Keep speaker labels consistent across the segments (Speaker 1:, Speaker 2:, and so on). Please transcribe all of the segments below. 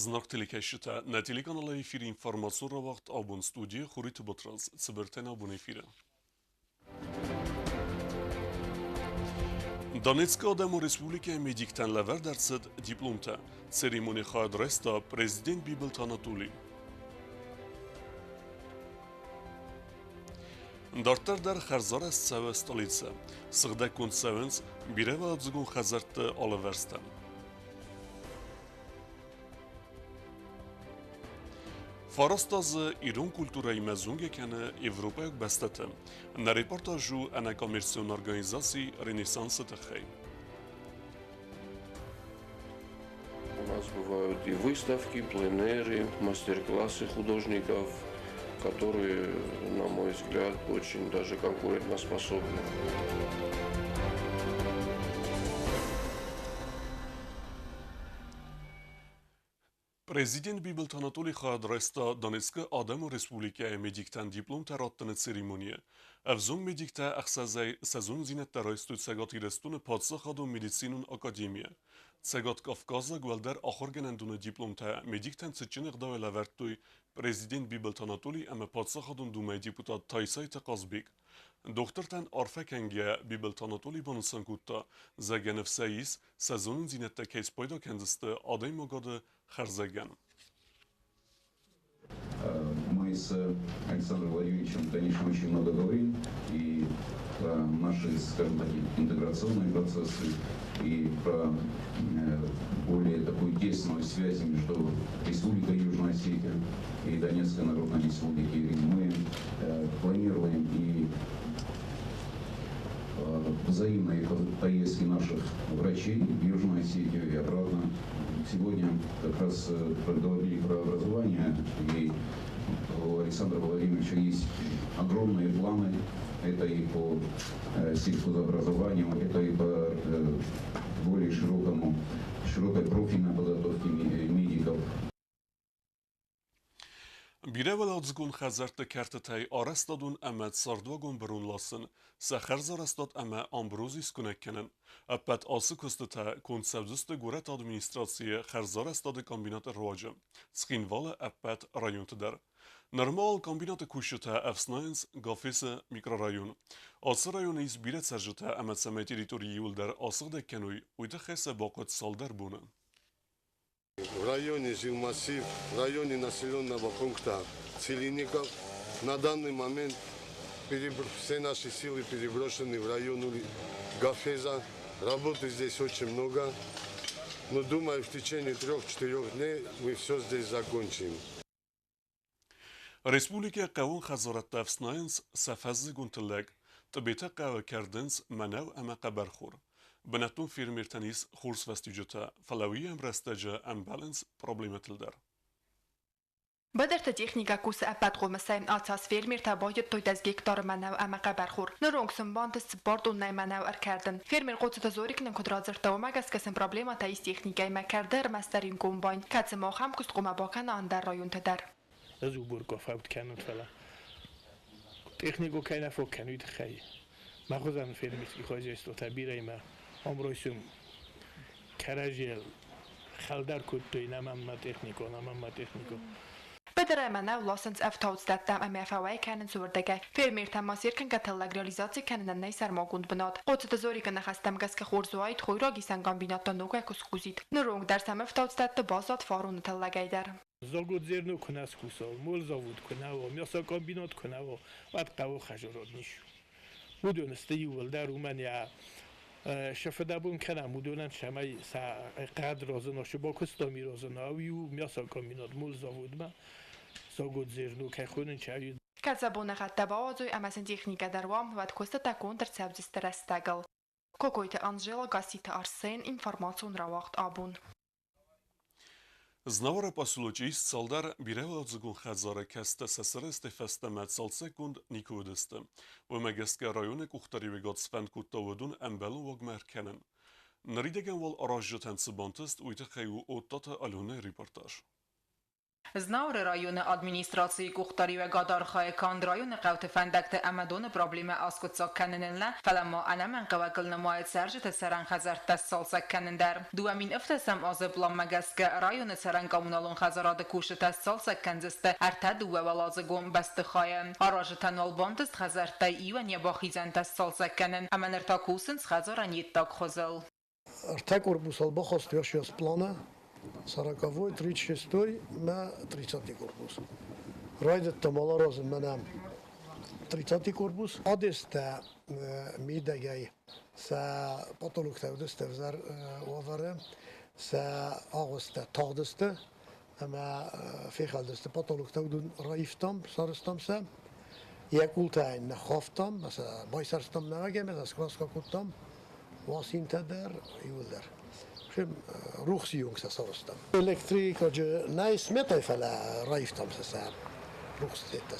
Speaker 1: Знаг телекӕсджытӕ, нӕ телеканалы эфиры информацион рауагъд абон студийы Хуриты Батрадз, цыбыртӕн абон эфиры. Донецкы Адӕмон Республикӕйы медиктӕн лӕвӕрд ӕрцыд дипломтӕ. Церемони хайад райста президент Бибылты Анатолий. Дарддӕр дӕр хӕрзарӕзт цӕуы столицӕ. Сыгъдӕггонд цӕуынц бирӕуӕладзыгон хӕдзӕртты алывӕрстӕ. Фараст азы ирон культурӕимӕ зонгӕ кӕны европӕйаг бӕстӕты. Нӕ репортаж у ӕнӕкоммерцион организаци «Ренессанс»-ы тыххӕй.
Speaker 2: У нас бывают и выставки, пленэры, мастер-классы художников, которые, на мой взгляд, очень даже конкурентоспособны.
Speaker 1: Президент Бибылты Анатолий хайад райста Донецкы Адӕмон Республикӕйы медиктӕн дипломтӕ раттыны церемонийы. Ӕвзонг медиктӕ ӕхсӕзӕй сӕ зонддзинӕдтӕ райстой Цӕгат Ирыстоны паддзахадон медицинон академийы. Цӕгат Кавказаг уӕлдӕр ахуыргӕнӕндоны дипломтӕ медиктӕн цытджын ӕгъдауӕй лӕвӕрдтой президент Бибылты Анатолий ӕмӕ Паддзахадон Думӕйы депутат Тайсайты Хъазбег. Дохтыртӕн арфӕ кӕнгӕйӕ Бибылты Анатолий банысан кодта, зӕгъгӕ ныфсӕй ис, сӕ зонындзинӕдтӕ кӕй спайда кӕндзысты адӕймагады хӕрзӕгӕн.
Speaker 3: Мы с Александром Владимировичем, конечно, очень много говорим и про наши, скажем так, интеграционные процессы, и про более такую тесную связь между Республикой Южная Осетия и Донецкой Народной Республикой. Мы планируем и взаимные поездки наших врачей в Южную Осетию и обратно. Сегодня как раз проговорили про образование, и у Александра Владимировича есть огромные планы. Это и по сельхозобразованию, это и по более широкой профильной подготовке медиков.
Speaker 1: Бирӕуӕладзыгон хӕдзӕртты кӕртытӕй арӕзтадон ӕмӕ цардуагон бырон ласын, сӕ хӕрзарӕзтад ӕмӕ амбрози скуынӕг кӕнын. Ӕппӕт ацы куыстытӕ конд цӕудзысты горӕты администрацийы хӕрзарӕзтады комбинаты руаджы, Цхинвалы ӕппӕт районты дӕр. Нырма уал комбинаты кусджытӕ ӕфснайынц Гафесы микрорайон. Ацы районы ис бирӕ цӕрджытӕ ӕмӕ цӕмӕй территори иуылдӕр асыгъдӕг кӕной, уый тыххӕй сӕ бахъуыд цалдӕр боны.
Speaker 4: В районе жилмассив, в районе населенного пункта Целинников на данный момент все наши силы переброшены в район Гафеза. Работы здесь очень много. Но думаю, в течение 3-4 дней мы все здесь закончим.
Speaker 1: Республикӕйы хъӕууон хӕдзарадтӕ ӕфснайынц сӕ фӕззыгон тыллӕг, Тъбеты хъӕуы кӕрдынц мӕнӕу ӕмӕ хъӕбӕрхор. Бынӕттон фермертӕн ис хорз фӕстиуджытӕ, фӕлӕ уый ӕмрӕстӕджы ӕмбӕлынц проблемӕтыл дӕр.
Speaker 5: Быдырты техникӕ кусы ӕппӕт хъомысӕй. Ацас фермертӕ байтыдтой 10 гектары мӕнӕу ӕмӕ хъӕбӕрхор. Ныронг сын бантыст 4 тоннӕйы мӕнӕу ӕркӕрдын. Фермер Хъоцыты Зорик нын куыд радзырдта, уымӕ гӕсгӕ сын проблемӕтӕ ис техникӕимӕ, кӕрды ӕрмӕстдӕр иу комбайн, кӕцы ма ахӕм куыст хъуамӕ бакӕна ӕндӕр районты дӕр.
Speaker 6: Ӕз уборка фӕуд кӕнун, фӕлӕ технико кӕй нӕ фӕккӕнуй тыххӕй. Мӕ хузӕн фермерский хозяйствотӕ бирӕ имӕ ӕмройсун кӕрӕдзийӕл хӕлдар кодтой нӕмӕ технико, нӕмӕ технико.
Speaker 5: Быдыр ӕмӕ нӕу ласынц ӕфтауцдӕттӕм ӕмӕ фӕуӕй кӕнынц уырдыгӕй. Фермертӕм ма серкӕнгӕ тыллӕг реализаци кӕнынӕн нӕй сӕрмагонд бынат. Хъоцыты Зорикы ныхӕстӕм гӕсгӕ хорз уаид хойраг исӕн комбинаттӕ ногӕй куы скусид. Ныронг дӕр сӕм ӕфтауцдӕтты баззад фароны тыллӕгӕй дӕр.
Speaker 6: Завод куы нӕ скуса, молзавод куы нӕ уа, мясокомбинат куы нӕ уа, уӕд хъӕуы хӕзарад ис. Уыдон сты иууылдӕр уымӕн йӕ сӕ фыдӕбон кӕнӕм, уыдонӕн цӕмӕй сӕ хъӕд розына, сӕ бакуыстами розына, иу мясокомбинат молзаводмӕ завод зерно кӕй хонынц, ӕви
Speaker 5: Кӕд сӕ боныгъӕдтӕ бауадзой ӕмӕ сын техникӕ дӕр уа, уӕд куыстытӕ конд ӕрцӕудзысты рӕстӕгыл. Кокойты Анжела, Гасситы Арсен, информацион рауагъд абон.
Speaker 1: Знауыры поселочы ис цалдӕр бирӕуӕладзыгон хӕдзары, кӕцытӕ сӕ сарӕзтӕй фӕстӕмӕ цалцӕггонд никуы уыдысты. Уымӕ гӕсгӕ районы къухдариуӕгад сфӕнд кодта уыдон ӕмбӕлон уагмӕ ӕркӕнын. Ныридӕгӕн уал аразджытӕн цы бантыст, уый тыххӕй у Оттаты Аленӕйы репортаж.
Speaker 7: Знауыры районы администрацийы къухдариуӕгад архайы канд районы хъӕуты фӕндӕгты ӕмӕ доны проблемӕ аскъуыддзаг кӕныныл нӕ, фӕлӕ ма ӕнӕмӕнгхъӕуӕгыл нымайы цӕрджыты цӕрӕн хӕдзӕрттӕ сцалцӕг кӕнын дӕр. 2017 азы пъланмӕ гӕсгӕ районы цӕрӕн-коммуналон хӕдзарады кусджытӕ сцалцӕг кӕндзысты ӕртӕ дыууӕуӕладзыгон бӕстыхайы. Аразджытӕн уал бантыст хӕдзӕрттӕй иуӕн йӕ бахизӕнтӕ сцалцӕг кӕнын ӕмӕ ныр та кусынц хӕдзарӕн йе ддаг хуызыл.
Speaker 8: Ӕртӕ корпусыл бахастой сейчас плана 40-й, 36-й мӕ 30-й корпус. Райдыдтам аразын мӕнӕ 30-й корпус. Адестӕ мидӕгӕй сӕ потолоктӕ уыдысты ӕвзӕр уавӕры, сӕ агъуыстӕ тагъдысты ӕмӕ фехӕлдысты потолоктӕ, уыдон раивтам, сарӕзтам сӕ. Йӕ къултӕ йын ныххафтам, сӕ байсӕрстам нӕуӕгӕй ӕмӕ сӕ скраска кодтам. Уасинтӕ дӕр, иууылдӕр. Рухсы онг сӕ сарӕзтам. Электрикаджы нӕй сметӕй, фӕлӕ раивтам сӕ сӕ рухсытӕ.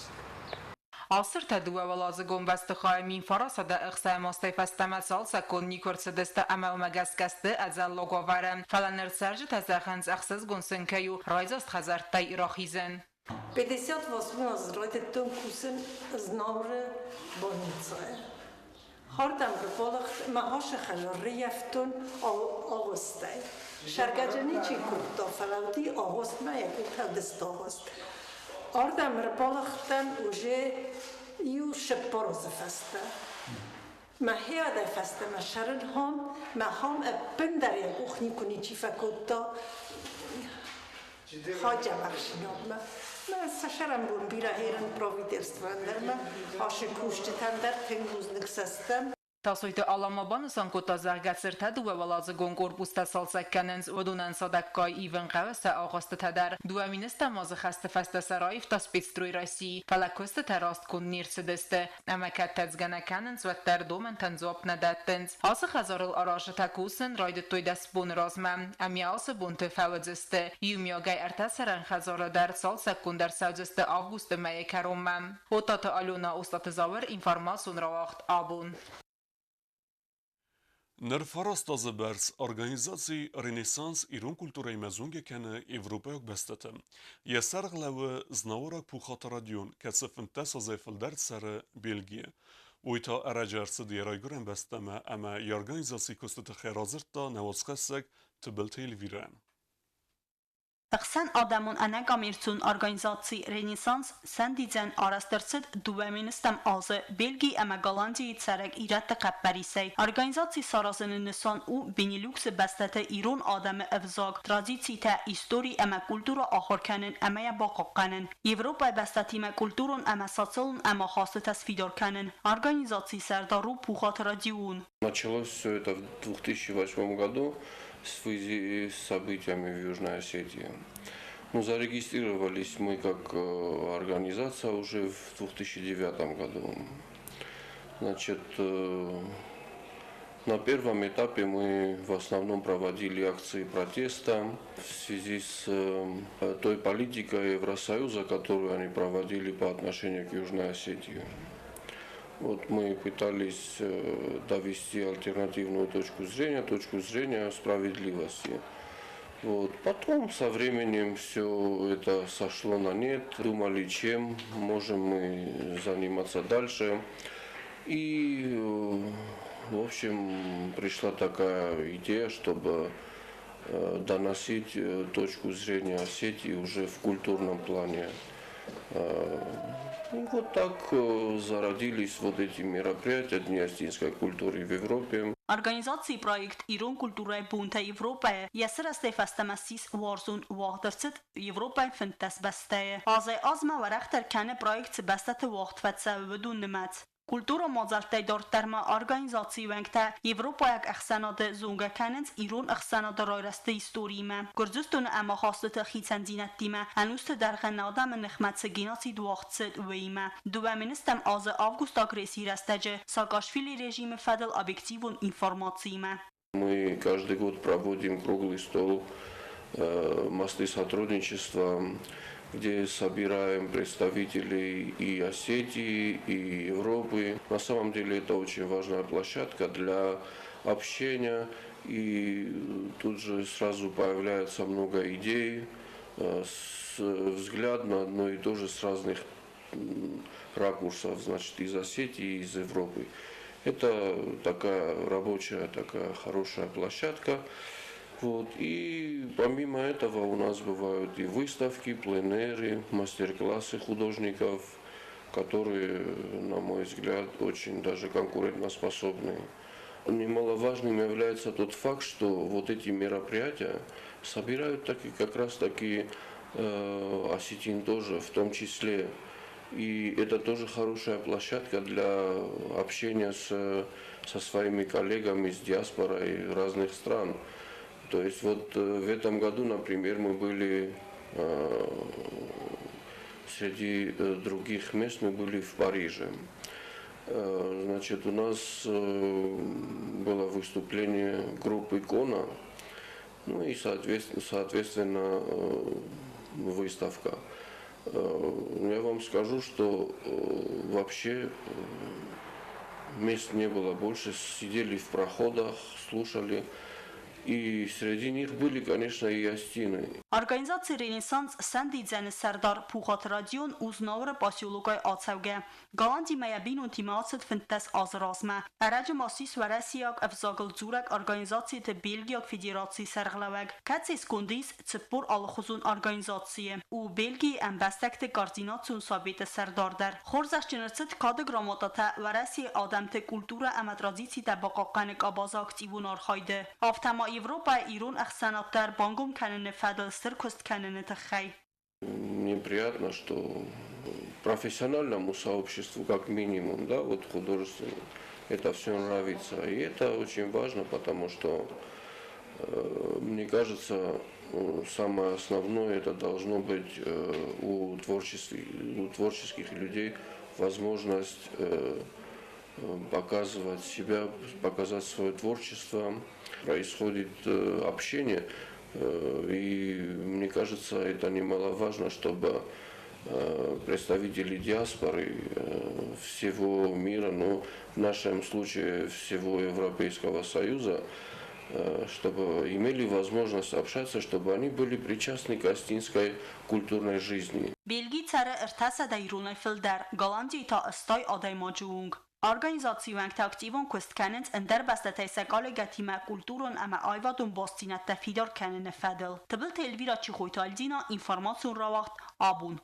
Speaker 7: Ацы ртӕ дыууӕуӕладзыгон бӕстыхайы 1960 азтӕй фӕстӕмӕ цалцӕггонд никуы ӕрцыдысты ӕмӕ уымӕ гӕсгӕ сты ӕдзӕллаг уавӕры. Фӕлӕ ныр цӕрджытӕ зӕгъынц, ӕхсызгон сын кӕй у райдзаст хӕдзӕрттӕй рахизын.
Speaker 9: 58 азы райдыдтон кусын Знауыры больницӕйы. Хӕрдӕм рбалыгъд мӕ асыхӕны рыййӕфтон агъуыстӕй. Сӕргӕджы ничи кодта, фӕлӕ уыди агъуыстмӕ йӕ къухӕвдыст агъуыст. Ардӕм ӕрбалыгъдтӕн уже иу цыппар азы фӕстӕ. Мӕхи адӕй фӕстӕмӕ сӕрыл хом, мӕ хом ӕппындӕр йӕ къух никуы ничи фӕкодта хаджабахсинадмӕ. Мӕ сӕ сӕрӕнбон бирӕ херын правительствойӕн дӕр мӕ ашы кусджытӕн дӕр тынг бузныг сӕ стӕм.
Speaker 7: Тасойты Алан ма банысан кодта, зӕгъгӕ, цы ртӕ дыууӕуӕладзыгон корпустӕ цалцӕг кӕнынц, уыдонӕн цадӕггай ивын хъӕуы сӕ агъуыстытӕ дӕр. 2000 азы хӕсты фӕстӕ сӕ раивта «Спецстрой России», фӕлӕ куыстытӕ растгонд не рцыдысты. Ӕмӕ кӕд тӕдзгӕ нӕ кӕнынц, уӕддӕр домӕнтӕн дзуапп нӕ дӕттынц. Ацы хӕдзарыл аразджытӕ кусын райдыдтой 10 боны размӕ. Ӕмӕ ацы бонты фӕуыдзысты. Иумиагӕй ӕртӕ цӕрӕн хӕдзары дӕр цалцӕггонд ӕрцӕудзысты августы мӕйы кӕронмӕ. Оттаты Алена, Остъаты Зауыр, информацион рауагъд «Абон».
Speaker 1: Ныр 9 азы бӕрц организаци «Ренессанс» ирон культурӕимӕ зонгӕ кӕны европӕйаг бӕстӕты. Йӕ сӕргъ лӕууы знауыраг Пухаты Родион, кӕцы 15 азӕй фылдӕр цӕры Бельгийы. Уый та ӕрӕджы ӕрцыд йӕ райгуырӕн бӕстӕмӕ ӕмӕ йӕ организацийы куысты тыххӕй радзырдта нӕ уацхӕссӕг Тыбылты Эльвирӕйӕн.
Speaker 10: Ӕхсӕнадӕмон ӕнӕкоммерцион организаци «Ренессанс» сӕндидзӕн арӕзт ӕрцыд 2000 азы Бельги ӕмӕ Голландийы цӕрӕг ирӕтты хъӕппӕрисӕй. Организаци саразыны нысан у Бенилюксы бӕстӕты ирон адӕмы ӕвзаг, традицитӕ, истори ӕмӕ культурӕ ахуыр кӕнын ӕмӕ йӕ бахъахъхъӕнын, Европӕйы бӕстӕтимӕ культурон ӕмӕ социалон ӕмахастытӕ сфидар кӕнын. Организацийы сӕрдар у Пухаты Родион.
Speaker 2: Началось все это в 2008 году в связи с событиями в Южной Осетии. Ну, зарегистрировались мы как организация уже в 2009 году. Значит, на первом этапе мы в основном проводили акции протеста в связи с той политикой Евросоюза, которую они проводили по отношению к Южной Осетии. Вот мы пытались довести альтернативную точку зрения справедливости. Вот. Потом со временем все это сошло на нет. Думали, чем можем мы заниматься дальше. И, в общем, пришла такая идея, чтобы доносить точку зрения Осетии уже в культурном плане. И вот так зародились вот эти мероприятия Дни осетинской культуры в Европе.
Speaker 10: Организацийы проект «Ирон культурӕйы бонтӕ Европӕйы» йӕ сырӕзтӕй фӕстӕмӕ ссис уарзон, уагъд ӕрцыд Европӕйы 15 бӕстӕйы. Азӕй-азмӕ уӕрӕхдӕр кӕны проект цы бӕстӕты уагъд фӕцӕуы, уыдон нымӕц. Культурон мадзӕлттӕй дарддӕр ма организацийы уӕнгтӕ европӕйаг ӕхсӕнады зонгӕ кӕнынц ирон ӕхсӕнады райрӕзты историимӕ, Гуырдзыстоны ӕмахастыты хицӕндзинӕдтимӕ, ӕнусты дӕргъы нӕ адӕмы ныхмӕ цы геноцид уагъд цыд, уыимӕ. 2000 азы августы агрессийы рӕстӕджы Саакашвилийы режимы фӕдыл объективон информациимӕ.
Speaker 2: Мы каждый год проводим круглый стол «Мосты сотрудничества», где собираем представителей и Осетии, и Европы. На самом деле это очень важная площадка для общения, и тут же сразу появляется много идей. Взгляд на одно и то же с разных ракурсов, значит, из Осетии, из Европы. Это такая рабочая, такая хорошая площадка. Вот. И помимо этого у нас бывают и выставки, пленэры, мастер-классы художников, которые, на мой взгляд, очень даже конкурентоспособны. Немаловажным является тот факт, что вот эти мероприятия собирают таки, как раз таки осетин тоже, в том числе. И это тоже хорошая площадка для общения со своими коллегами с диаспорой разных стран. То есть вот в этом году, например, мы были среди других мест, мы были в Париже. Значит, у нас было выступление группы «Кона», ну и, соответственно, выставка. Я вам скажу, что вообще мест не было больше, сидели в проходах, слушали. И среди них были, конечно, и осетины.
Speaker 10: Организация «Ренессанс» սանդիձանը սարդար փուխատ ռադիոն ու զնավորը պասյոլոկայ ացավգե։ Գալանդի մայաբին ու թիմացդ ֆնտես ազրազմա։ Առաջը մասիս վարասիակ ավզագլ ձուրակ օրգանիզացիա թե Բելգիակ ֆեդերացի սերղլավակ։ Կացես կոնդիս ցպոր ալխոզուն օրգանիզացիա ու Բելգիի ամբաստակտե կոորդինացիոն սովետը սարդարդար։ Խորզաշ ճնրցդ կադը գրամոտատա վարասի ադամթե կուլտուրա ամատրադիցի տաբակականը կաբազա ակտիվուն արխայդը։ Ավտամա Европа ирон ӕхсӕнад бангом кӕныны фӕдыл стыр куыст кӕныны тыххӕй.
Speaker 2: Мне приятно, что профессиональному сообществу, как минимум, да, вот художественному, это все нравится. И это очень важно, потому что, мне кажется, самое основное это должно быть у творческих людей возможность показывать себя, показать свое творчество. Происходит общение, и мне кажется, это немаловажно, чтобы представители диаспоры всего мира, но в нашем случае всего Европейского Союза, чтобы имели возможность общаться, чтобы они были причастны к осетинской культурной жизни.
Speaker 10: Бельгий цары ըրթասը իրոնայ ֆլդեր, Գալանդիի та ըստայ ադայմաջունգ։ Организаци վանք ակտիվոն կուստ քանենց ընդեր բաստատայսա կալեգա թիմա կուլտուրոն ամա այվադուն բոստինա տեֆիդոր քանենը ֆադել։ Տբլ թե Էլվիրա Չիխոյթալդինա ինֆորմացիոն ռավախտ աբուն։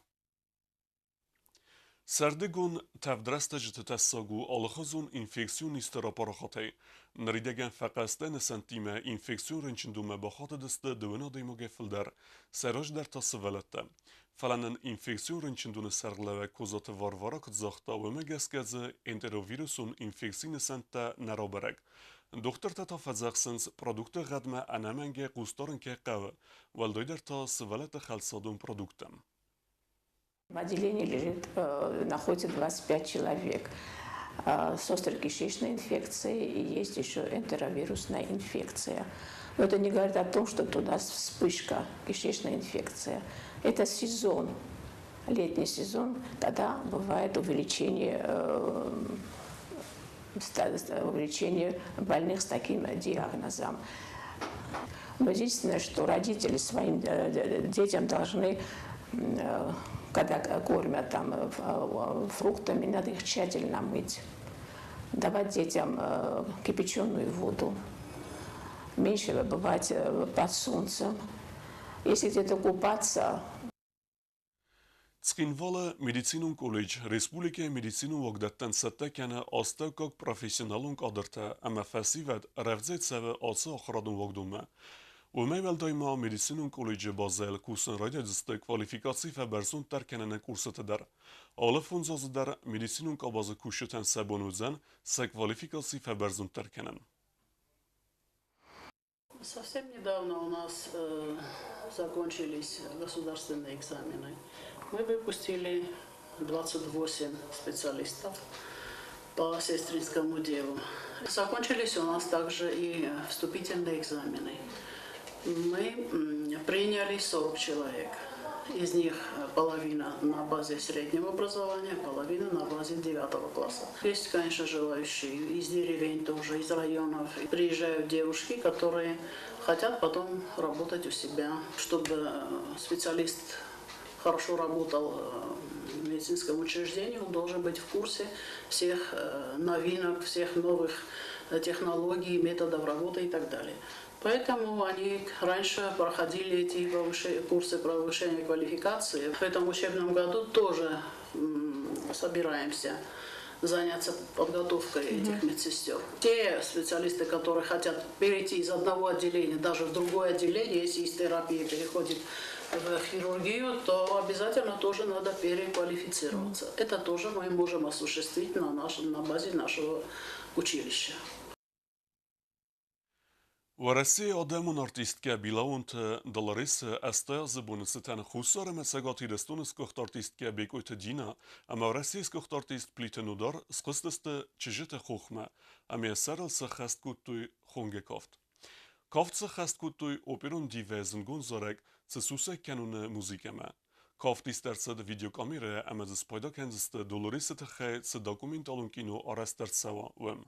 Speaker 1: Սարդեգոն թավդրաստը ժտտասսագու ալխազուն ինֆեկցիոն իստերապարախատեյ։ Նրիդեգան ֆակաստենը սանտիմը ինֆեկցիոն ռնչնդումը բախատը դստը դվնա դեյմոգե ֆլդեր, սերաժ դերտասը վելետը։ Ֆալանն ինֆեկցիոն ռնչնդունը սարգլավը կոզատը վարվարա կծախտա ուեմը գասկազը энтерովիրուսուն ինֆեկցինը սանտա նարաբարակ։ Դոկտոր տատա ֆազախսնց պրոդուկտը գադմը անամանգե կուստորնկե ყավը, վալդոյդերտա սվելետը խալսադուն պրոդուկտը։
Speaker 11: В отделении лежит, находится 25 человек с острой кишечной инфекцией и есть еще энтеровирусная инфекция. Но это не говорит о том, что у нас вспышка кишечной инфекции. Это сезон, летний сезон, тогда бывает увеличение больных с таким диагнозом. Но единственное, что родители своим детям должны, когда кормят там фруктами, надо их тщательно мыть, давать детям кипяченую воду, меньше бывать под солнцем. Если где-то купаться.
Speaker 1: Ցկինվալը մեդիցինուն կոլեջ, ռեսպուբլիկայի մեդիցինուն վագդատտան սատտակյանը աստակակ պրոֆեսիոնալուն կադրտը, ամաֆասիվատ ռավձեցավը ացը ախրադուն վագդումը։ Ումեյ վելդայմա մեդիցինուն կոլեջը բազել կուսն ռայդյադստը կվալիֆիկացիվ է բերզուն տարկենենը կուրսը դար։ Ալը ֆունձազը դար մեդիցինուն կաբազը կուշտեն սաբոնուձան, սա կվալիֆիկացիվ է բերզուն տարկենեն։
Speaker 12: Совсем недавно у нас закончились государственные экзамены. Мы выпустили 28 специалистов по сестринскому делу. Закончились у нас также и вступительные экзамены. Мы приняли 40 человек. Из них половина на базе среднего образования, половина на базе 9 класса. Есть, конечно, желающие из деревень тоже, из районов. Приезжают девушки, которые хотят потом работать у себя, чтобы специалист хорошо работал в медицинском учреждении, он должен быть в курсе всех новинок, всех новых технологий, методов работы и так далее. Поэтому они раньше проходили эти курсы повышения квалификации. В этом учебном году тоже собираемся заняться подготовкой этих медсестер. Те специалисты, которые хотят перейти из одного отделения даже в другое отделение, если из терапии переходит в хирургию, то обязательно тоже надо переквалифицироваться. Это тоже мы можем осуществить на базе нашего училища.
Speaker 1: Уӕрӕсейы адӕмон артисткӕ Билаонты Долоресы 80 азы боны цытӕн Хуссар ӕмӕ Цӕгат Ирыстоны сгуыхт артисткӕ Бекъойты Дина ӕмӕ Уӕрӕсейы сгуыхт артист Плиты Нодар схызтысты чызджыты хохмӕ ӕмӕ йӕ сӕрыл сӕххӕст кодтой хонгӕ кафт. Кафт сӕххӕст кодтой оперон дивӕ зындгонд зарӕг «Цы сусӕг кӕнон-ы музыкӕмӕ. Кафт ист ӕрцыд видеокамерӕйӕ ӕмӕ дзы спайда кӕндзысты Долоресы тыххӕй цы документалон кино арӕзт ӕрцӕуа, уым.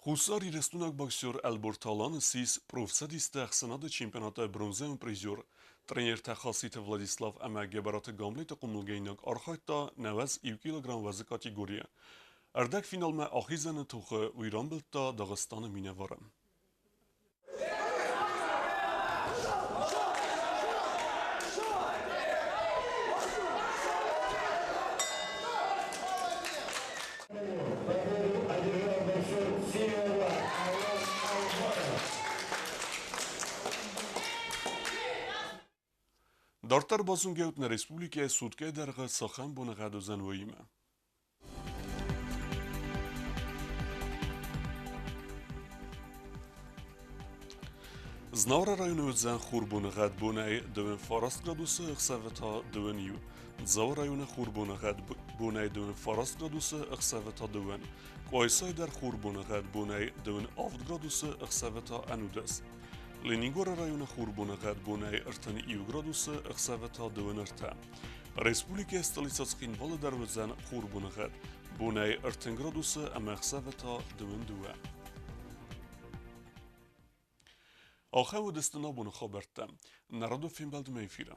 Speaker 1: Хуссар Ирыстонаг боксер Ӕлборты Алан ссис профцӕдисты ӕхсӕнады чемпионаты бронзӕйон призер. Тренертӕ Хаситы Владислав ӕмӕ Гӕбӕраты Гамлеты хъомылгӕнинаг архайдта 91 килограмм вӕзы категорийы. Ӕрдӕгфиналмӕ ахизӕны тохы уый рамбылдта Дагъыстаны минӕвары. Дарддӕр базонгӕут нӕ республикӕйы суткӕйы дӕргъы цахӕм боныгъӕд уыдзӕн, уыимӕ. Знауыры районы уыдзӕн хурбоныгъӕд бонӕй 29 градусы, ӕхсӕвы та 21. Дзауы районы хурбоныгъӕд бонӕй 29 градусы, ӕхсӕвы та 2. Къуайсайы дӕр хурбоныгъӕд бонӕй 27 градусы, ӕхсӕвы та 11. Ленингоры районы хурбоныгъӕд бонӕй 31 градусы, ӕхсӕвы та 23. Республикӕйы столицӕ Цхинвалы дӕр уыдзӕн хурбоныгъӕд бонӕй 30 градусы ӕмӕ ӕхсӕвы та 22. Ахӕм уыдысты нӕ абоны хабӕрттӕ. Нӕ радон фембӕлдмӕ эфиры.